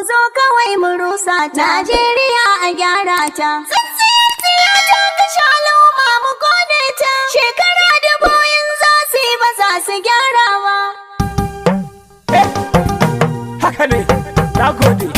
Zo kawai mu rusa ta. Najeriya a gyara ta. Tsintsiyar tsiya ta kashe al'umma, mu kone ta. Shekara 1000 in za su yi, ba za su gyara ba. Haka ne, na gode.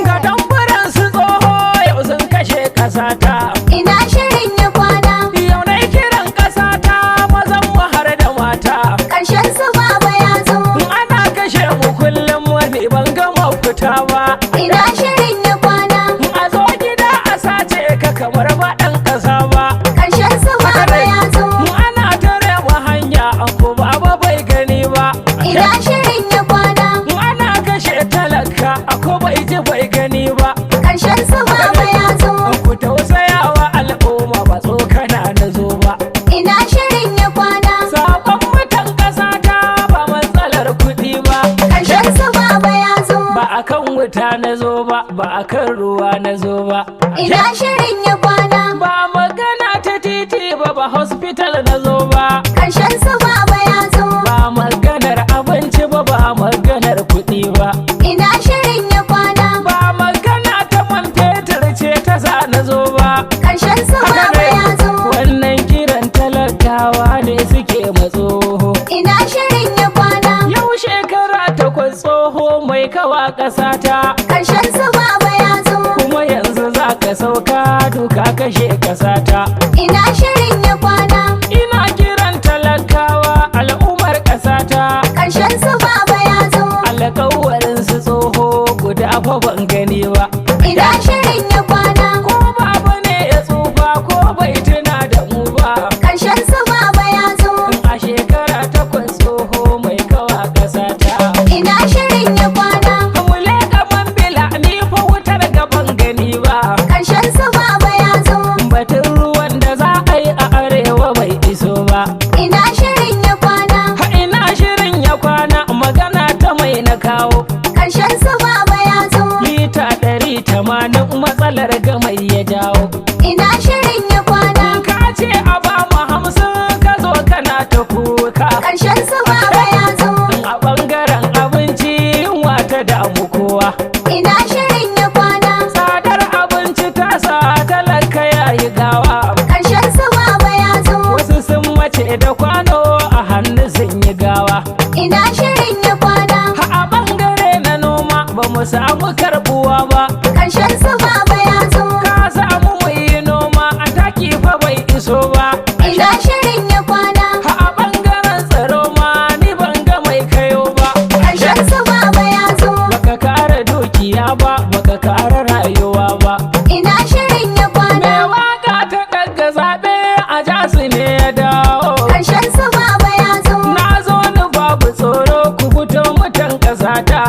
Ga tamburan su tsoho yau sun kashe ƙasata. Ina shirin ya kwana? Yau na kiran ƙasata, mazan mu har da mata. Ƙarshen su Baba ya zo. Ana kashe mu kullum, wani ban gama fita ba. Ina shirin ya kwana? A zo gida a sace ka kamar ba ɗan ƙasa ba. Ƙarshen su Baba ya zo. Ana tare mu hanya, ko baba bai gani ba. Ina shirin ya kwana? Ana kashe talaka, ko bai ji bai gani ba. Ƙarshen su Baba ya zo. Ku tausayawa al'umma, ba tsokana na zo ba. Ina shirin ya kwana? Sakon mutan ƙasa ta, ba matsalar kuɗi ba. Ƙarshen su Baba ya zo. Ba akan wuta na zo ba, ba akan ruwa na zo ba. Ina shirin ya kwana? Ba magana ta titi ba, ba hospital na zo ba. Ƙarshen su Baba ya zo. Ba maganar abinci ba, ba maganar kuɗi ba. Ina shirin ya kwana? Ba magana ta man fetur ce ta sa na zo ba. Ƙarshen su Haka Baba ne, ya zo. wannan kiran talakawa ne suke matsoho. Ina shirin ya kwana? Yau shekara 8 tsoho mai kawa ƙasata. Ƙarshen su Baba ya zo. Kuma yanzu za ka sauka duka kashe ƙasata. Ina shirin ya kwana? Ina kiran talakawa, al'ummar ƙasata. Ƙarshen su Baba ya zo. Alƙawarin su tsoho guda fa ban gani ba. Ina shirin ya kwana? Ko baba ne ya tsufa, ko bai tuna da mu ba. Ƙarshen su Baba ya zo. A shekara 8 tsoho mai kawa ƙasata. Ina shirin ya kwana? Mu leƙa Mambila, ni fa wutar gaban gani ba. Ƙarshen su Baba ya zo. Batun ruwan da za a yi a arewa bai iso ba. Ina shirin ya kwana? Ha, ina shirin ya kwana? Magana ta mai na kawo. Ƙarshen su Baba ya zo. Lita 180, matsalar gamai ya jawo. Ina shirin ya kwana? Ka ce a ba mu 50, ka zo kana ta kuka. Ƙarshen su Baba ya zo. A ɓangaren abinci, yunwa ta damu kowa. Ina shirin ya kwana? Tsadar abinci ta sa talaka ya yi gawa. Ƙarshen su Baba ya zo. Wasu sun mace da kwano a hannu, sun yi gawa. Ina shirin ya kwana? Ha, a bangare na noma ba mu samu karbuwa ba. Ƙarshen su Baba ya zo. Ka samu mu yi noma, a taki fa bai iso ba. Ina shirin ya kwana? Ha, a bangaren tsaro ma ni ban ga mai kayo ba. Ƙarshen su Baba ya zo. Baka kare dukiya ba, baka kare rayuwa ba. Ina shirin ya Me kwana? waka ta daga zaɓe a jasu ne ya dawo. Ƙarshen su Baba ya zo. Na zo ni babu tsoro, ku fito mutan ƙasata.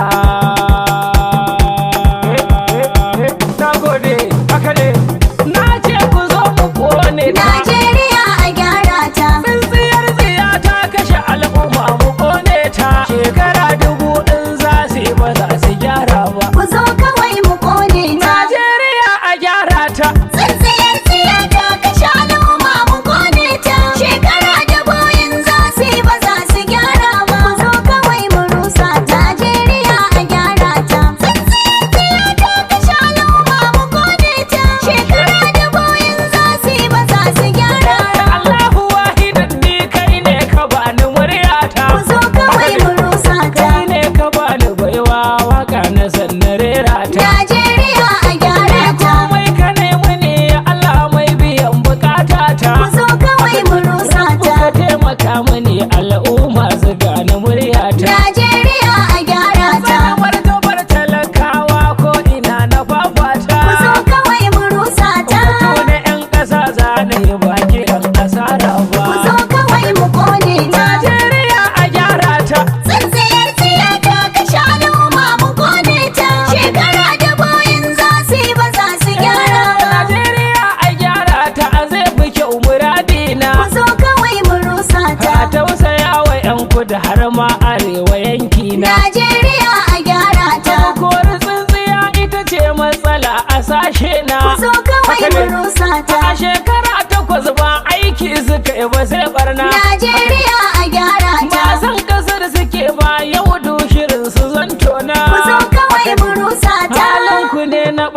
Na gode, haka ne. Na ce ku zo mu kone ta. Najeriya a gyara ta. Tsintsiyar tsiya ta kashe al'umma, mu kone ta. Shekara 1000 in za su yi, ba za su gyara ba. Ku zo kawai mu kone ta. Najeriya a gyara ta. Tsintsiyar tsiya ta kashe al'umma, mu kone ta. Shekara 1000 in za su yi, ba za su gyara ba. Ku zo kawai mu rusa ta. Najeriya a gyara ta. Tsintsiyar tsiya ta kashe al'umma, mu kone ta. Shekara 1000 in za su yi, ba za su gyara ba. Allahu wahidan, ni kai ne ka bani muryata. Ku zo kawai mu rusa ta. Kai ne ka bani baiwa, waka na sanna rera ta. Najeriya a gyara ta. Komai ka nemi ne, Allah mai biyan bukata ta. Ku zo kawai mu rusa ta. Ka taimaka mini, al'umma su gane muryata. Najeriya a gyara ta. Sanarwar gabar talakawa ko ina na fafata. Ku zo kawai mu rusa ta. Batu na 'yan ƙasa zane ba kiran asara ba. Ku zo kawai mu kone ta. Najeriya a gyara ta. Tsintsiyar tsiya ta kashe al'umma, mu kone ta. Shekara 1000 in za su yi, ba za su gyara ba. Najeriya a gyara ta, a zai fi kyau muradina. Ku zo kawai mu rusa ta. A tausaya wa 'yan kudu har ma arewa yankina. Najeriya a gyara ta. Kori tsintsiya ita ce matsala a sashe na. Ku zo kawai mu rusa ta. A shekara 8 ba aiki suka yi ba sai barna. Najeriya a gyara ta. Ba san kasar suke ba, yau du shirin su zan tona. Ku zo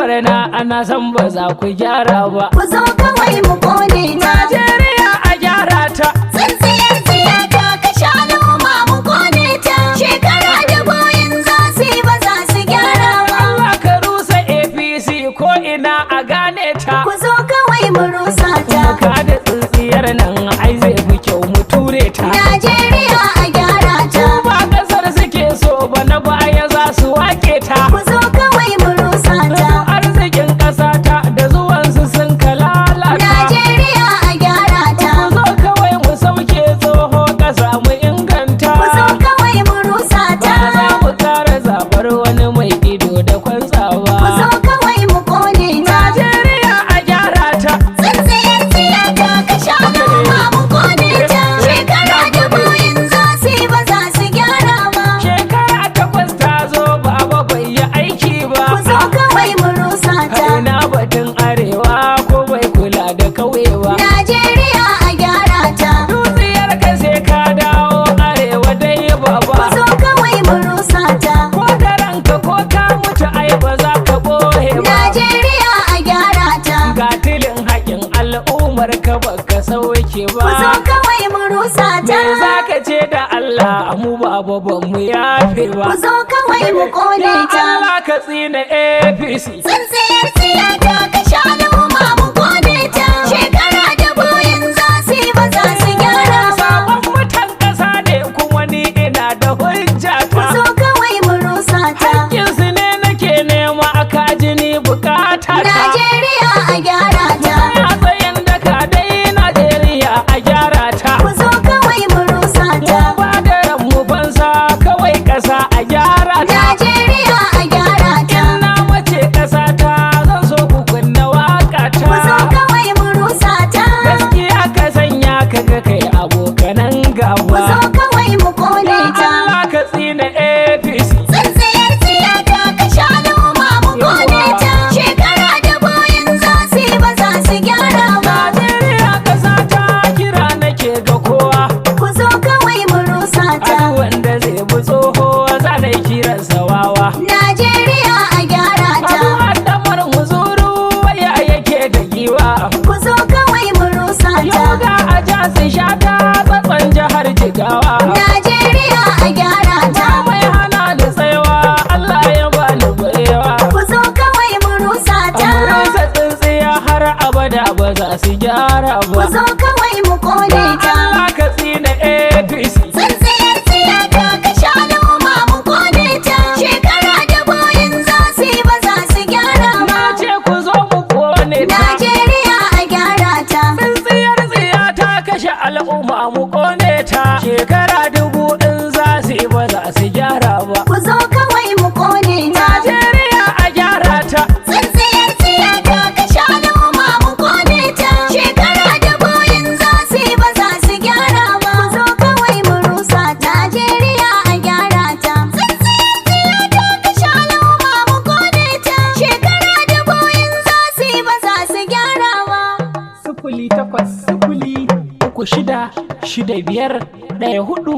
barna ana san ba za ku gyara ba. Ku zo kawai mu kone ta. Najeriya a gyara ta. Tsintsiyar tsiya ta kashe al'umma mu kone ta. Shekara dubu in za su yi ba za su gyara ba. Allah ka rusa APC ko ina a gane ta. Ku zo kawai mu rusa ta. Ka da tsintsiyar nan ai zai fi kyau mu ture ta. Najeriya a gyara ta. Ba kasar suke so ba, na baya za su wake ta. Ku zo kawai mu rusa ta. Arzikin ƙasa ta da zuwansu sun kalalata. Najeriya a gyara ta. Ku zo kawai mu sauke tsoho, ƙasa mu inganta. Ku zo kawai mu rusa ta. Ba za mu ƙara zaɓar wani mai ido da kwantsa ba. Ku zo kawai mu kone ta. Najeriya a gyara ta. Tsintsiyar tsiya ta kashe al'umma mu kone ta. Shekara dubu in za su yi ba za su gyara ba. Shekara 8 ta zo, baba bai yi aiki ba. Ku zo kawai mu rusa ta. Ina batun arewa, ko bai kula da kauye ba. Najeriya a gyara ta. Dukiyar ka sai ka dawo arewa dai Ku baba. zo kawai mu rusa ta. Ko da ranka ko ka mutu, ai ba za ka boye ba. Najeriya a gyara ta. Ga tilin haƙin al'ummar ka baka sauke Ku zo ba. kawai mu rusa ta. Me za ka ce da Allah? Mu ba ban mu yafe ba. Ku zo kawai mu kone Ya ta. Allah ka tsine APC. Tsintsiyar tsiya ta kashe al'umma mu kone ta. Shekara dubu in za su yi ba za su gyara ba. Sabon mutan ƙasa ne, kuma ni ina da hujja Ku ta. zo kawai mu rusa ta. Hakkinsu ne nake nema, aka jini bukata ta. Najeriya a gyara ta. A tsayin daka dai, Najeriya a gyara ta. Ku zo kawai mu rusa Mu ta. ba da ranmu fansa, kawai ƙasa a gyara ta. Najeriya a gyara ta. Na mace ƙasa ta, zan so ku kunna waƙa Ku zo ta. kawai mu rusa ta. Gaskiya ka sanya ka ga kai abokanan Ku gaba. zo kawai mu kone ta. Allah ka tsine APC. Tsintsiyar tsiya ta kashe al'umma mu kone ta. Shekara dubu in za su yi ba za su gyara ba. Najeriya ƙasa ta, kira nake ga kowa. Ku zo kawai mu rusa ta. A wanda zai bi tsoho, za na kiransa wawa. Najeriya a gyara ta. Abu haddamar muzuru waya yake da giwa. Ku zo kawai mu rusa ta. Yau ga a jasin shata tsatson jihar Jigawa. Najeriya a gyara ta. Mai hana da tsayawa, Allah ya bani barewa. Ku zo kawai mu rusa ta. Rusa tsintsiya har abada ba za su gyara Ku ba. zo kawai mu kone ta. Allah ka tsine APC. Tsintsiyar tsiya ta kashe al'umma mu kone ta. Shekara dubu in za su yi ba za su gyara ba. Na ce ku zo mu kone ta. Najeriya a gyara ta. Tsintsiyar tsiya ta kashe al'umma mu kone ta. Shekara 1000 in za su yi ba za su gyara ba. Ku zo kawai mu kone ta. Najeriya a gyara ta. Tsintsiyar tsiya ta kashe al'umma mu kone ta. Shekara dubu in za su yi ba za su gyara ba. Ku zo kawai mu rusa ta. Najeriya a gyara ta. Tsintsiyar tsiya ta kashe al'umma mu kone ta. Shekara dubu in za su yi ba za su gyara ba.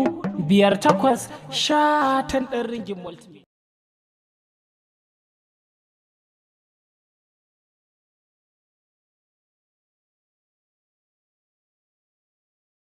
08036651458, shatan ɗan ringin multimedia.